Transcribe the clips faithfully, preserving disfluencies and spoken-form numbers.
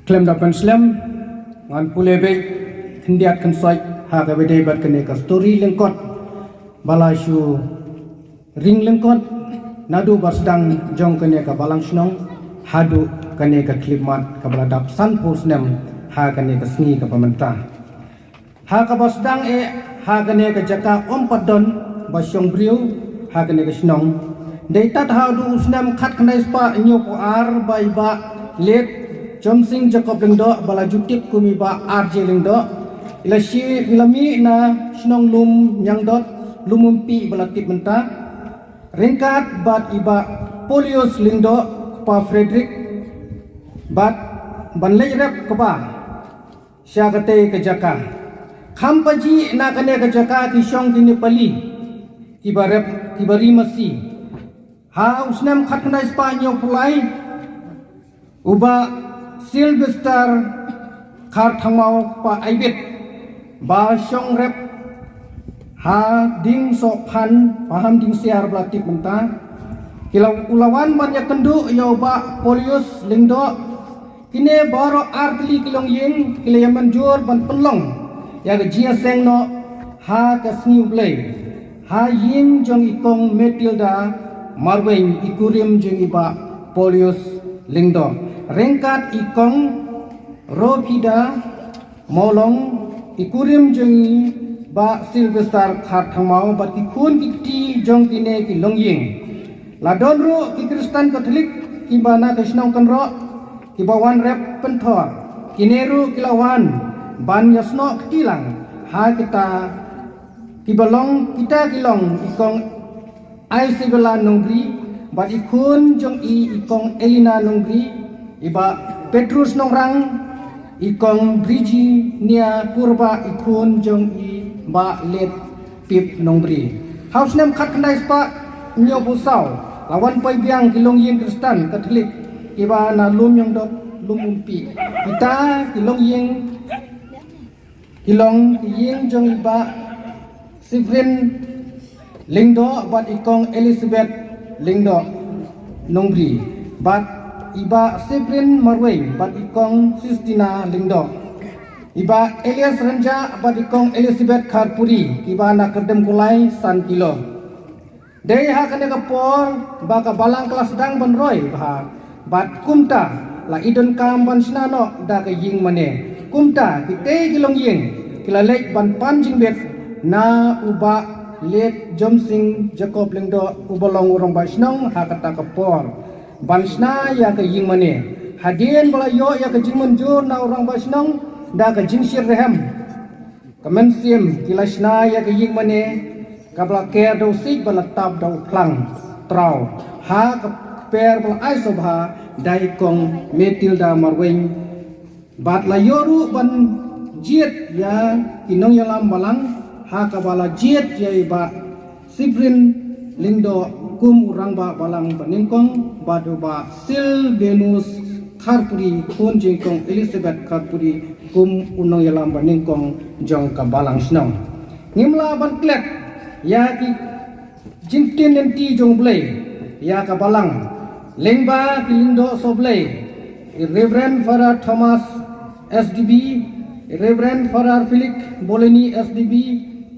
Khlem da pynslem, ngan pule beit khyndiat khynsoit ha kaba ïadei bad kane ka story lyngkot ba la shu ring lyngkot naduh ba sdang jong kane ka balang shnong haduh kane ka khyllipmat kaba la dap sanphew snem ha kane ka sngi kaba mynta. Ha kaba sdang eh ha kane ka jaka ym pat don ba shong briew ha kane ka shnong. Dei tat haduh u snem khatkhyndai spah hynñiewphew ar ba i Bah Late Jomsing Jacob Lyngdoh ba la ju tip kum i Bah R J Lyngdoh, i la shi i la mih na shnong Lumñiangdot, Lumumpi ba la tip mynta, ryngkat bad i Bah Polius Lyngdoh, kpa Frederick, bad ban leit rep kba sha katei ka jaka. Kham pajih na kane ka jaka ki shong ki Nepali kiba rep, kiba ri masi. Ha u snem khatkhyndai spah hynñiewphew lai, u Bah Sylvester Kharthangmaw, kpa Aibit, ba shong rep ha Diengsohphan, ba ha Diengsiar ba la tip mynta, ki la, u la wan ban ïakynduh ïa u Bah Polius Lyngdoh. Kine baroh ar tylli ki longïing ki la ïa mynjur ban pynlong ïa ka jingïaseng noh ha ka sngi U Blei ha ïing jong i Kong Matilda Marwein, i kurim jong i Bah Polius Lyngdoh, ryngkat i Kong Rophida Mawlong, i kurim jong i Bah Sylvester Kharthangmaw, bad ki khun ki kti jong kine ki longïing. La don ruh ki Khristan Katholik kiba na ka shnong Kynroh kiba wan rep pynthor. Kine ruh ki la wan ban ïasnoh kti lang ha kita kiba long, kita ki long i Kong Isabella Nongbri bad i khun jong i, i Kong Elina Nongbri, i Bah Petrus Nongrang, i Kong Virginia Kurbah, i khun jong i Bah Late Pip Nongbri. Ha u snem khatkhyndai spah hynñiewphew saw la wan poi biang ki longïing Khristan Katholik kiba na Lumñiangdot, Lumumpi. Kita ki longïing ki long ki ïing jong i Bah Siprin Lyngdoh bad i Kong Elizabeth Lyngdoh Nongbri, bad i Bah Siprin Marwein bad i Kong Sistina Lyngdoh, i Bah Elias Rynjah bad i Kong Elizabeth Kharpuri kiba na Kyrdemkulai san kilo. Dei ha kane ka por ba ka balang ka la sdang ban roi bha, bad kumta la i donkam ban shna noh da ka ïing mane. Kumta kitei ki longïing ki la leit ban pan jingbit na u Bah Late Jomsing Jacob Lyngdoh uba long u rangbah shnong ha kata ka por ban shna ïa ka ïing mane. Hadien ba la ïoh ïa ka jingmynjur na u rangbah shnong da ka jingshit rhem, ka mynsiem ki la shna ïa ka ïing mane kaba la ker da u siej bad la tap da u phlang traw ha ka kper ba la ai sngewbha da i Kong Matilda Marwein. Bad la ïoh ruh ban jied ïa ki nongïalam balang ha kaba la jied ïa i Bah Siprin Lyngdoh kum u rangbah balang ba nyngkong bad u Bah Silvenus Kharpuri, khun jong i Kong Elizabeth Kharpuri, kum u nongïalam ba nyngkong jong ka balang shnong. Ngim lah ban klet ïa ki jingktien lynti jong U Blei ïa ka balang lyngba ki lyngdoh sohblei, i Reverend Father Thomas S D B, i Reverend Father Felix Boleni S D B,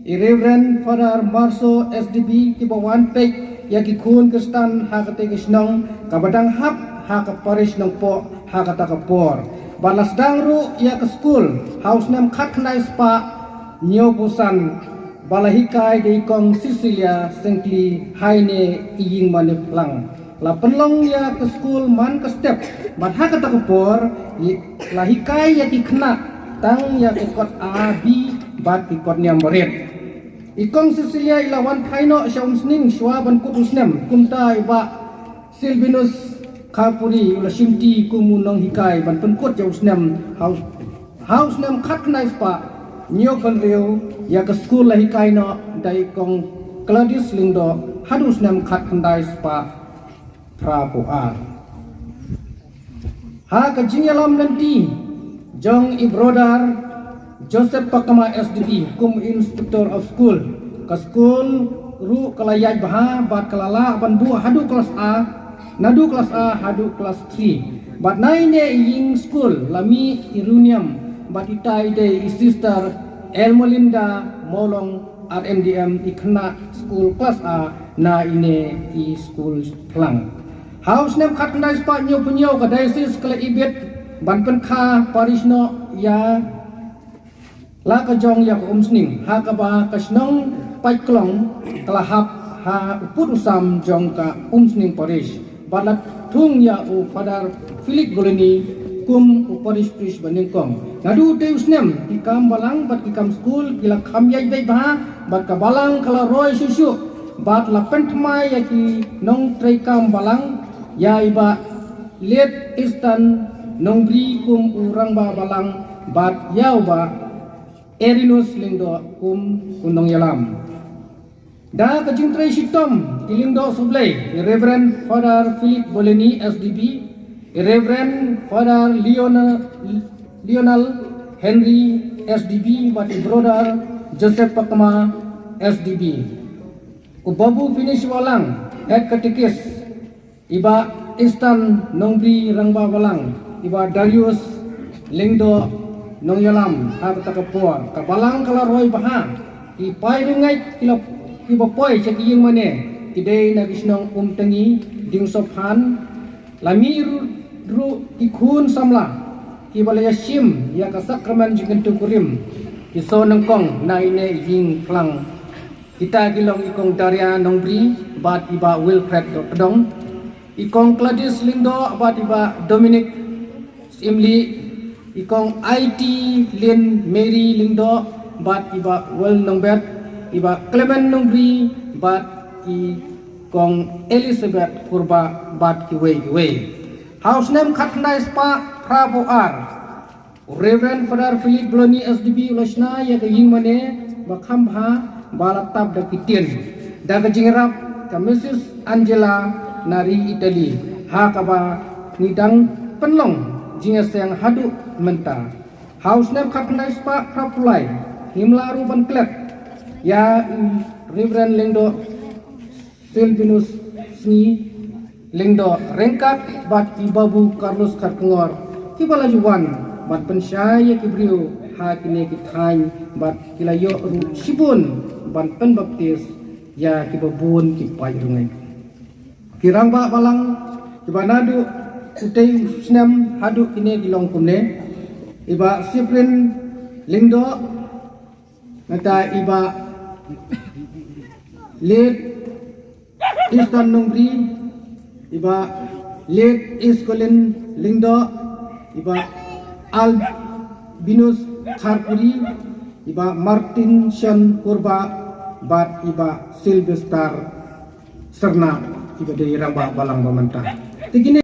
i Reverend Father Marso S D B, kiba wan peit ïa ki khun Khristan ha katei ka shnong kaba dang hap ha ka parish Nongpoh ha kata ka por. Bad la sdang ruh ïa ka skul ha u snem khatkhyndai spah hynñiewphew san ba la hikai da i Kong Cecilia Syngkli haine i ïing mane phlang. La pynlong ïa ka skul man ka step bad ha kata ka por i la hikai ïa ki khynnah tang ïa ki kot A, B bad ki kot niam barit. I Kong Cecilia i la wan phai noh sha Umsning shuwa ban kut u snem, kumta i Bah Silvenus Kharpuri u la shimti kum u nonghikai ban pynkut ïa u snem. Ha u, ha u snem khatkhyndai spah hynñiewphew hynriew ïa ka skul la hikai noh da i Kong Gladys Lyngdoh haduh u snem khatkhyndai spah phraphew ar. Ha ka jingïalam lynti jong i Brother Joseph Pakma S D B kum Inspector of School, ka skul ruh ka la ïaid bha bad ka la lah ban buh haduh klas A, naduh klas A haduh klas three. Bad na ine i ïing skul la mih i riewniam bad itai i dei i Sister Elmolinda Mawlong, R M D M, i khynnah skul klas A na ine i skul phlang. Ha u snem khatkhyndai spah hynñiewphew hynñiew ka diocese ka la ibit ban pynkha parish noh ïa la ka jong ïa ka Umsning, ha kaba ka shnong Paitklong ka la hap ha u pud u sam jong ka Umsning parish. Bad la thung ïa u Father Philip Boleni kum u parish priest ba nyngkong. Naduh utei u snem ki kam balang bad ki kam skul ki la kham ïaid beit bha, bad ka balang ka la roi shuh shuh. Bad la pynthymmai ïa ki nongtrei kam balang, ïa i Bah Late Easton Nongbri kum u rangbah balang, bad ïa u Bah Erinus Lyngdoh kum u nongïalam. Da ka jingtrei shitom ki lyngdoh sublei, i Reverend Father Philip Boleni, S D B, i Reverend Father Lionel, Lionel Henry, S D B, bad i Brother Joseph Pakma, S D B. U Babu Finish Walang, Head Catechist, i Bah Easton Nongbri rangbah balang, i Bah Darius Lyngdoh nongïalam. Ha kata ka por ka balang ka la roi bha. Ki paidbah ki la, kiba poi sha ki ïing mane ki dei na ki shnong Umtangi, Dingsophan, la mih ruh, ruh ki khun samla kiba la ïashim ïa ka sakramen jingkyntu kurim, ki soo nyngkong na ine i ïing phlang. Kita ki long i Kong Daria Nongbri bad i Bah Wilfred Dohtdong, i Kong Gladys Lyngdoh bad i Bah Dominic Syiemlieh, i Kong Aiti Lin Mary Lyngdoh bad i Bah Wel Nongbet, i Bah Clement Nongbri bad i Kong Elizabeth Kurbah bad kiwei kiwei. Ha u snem khatkhyndai spah phraphew ar, u Reverend Father Philip Boleni, S D B, u la shna ïa ka ïing mane ba kham bha, ba la tap da ki tin, da ka jingïarap ka Missus Angela na ri Italy, ha kaba ngi dang pynlong jingïaseng haduh mynta. Ha u snem khatkhyndai spah phraphew lai, ngim lah ruh ban klet ïa i Reverend Lyngdoh Silvinus Sngi Lyngdoh ryngkat bad i Babu Carlos Kharkongor, kiba la ju wan ban pynshai ïa ki briew ha kine ki thaiñ, bad ki la ïoh ruh shibun ban pynbaptis ïa kiba bun ki paid rngiew. Ki rangbah balang kiba naduh utei u snem haduh kine ki long kumne: i Bah Siprin Lyngdoh, nangta i Bah Late Easton Nongbri, i Bah Late Escolin Lyngdoh, i Bah Albinus Kharkuri, i Bah Martin Shon Kurbah, bad i Bah Sylvester Serna, iba dei rangbah balang ba mynta. Te kine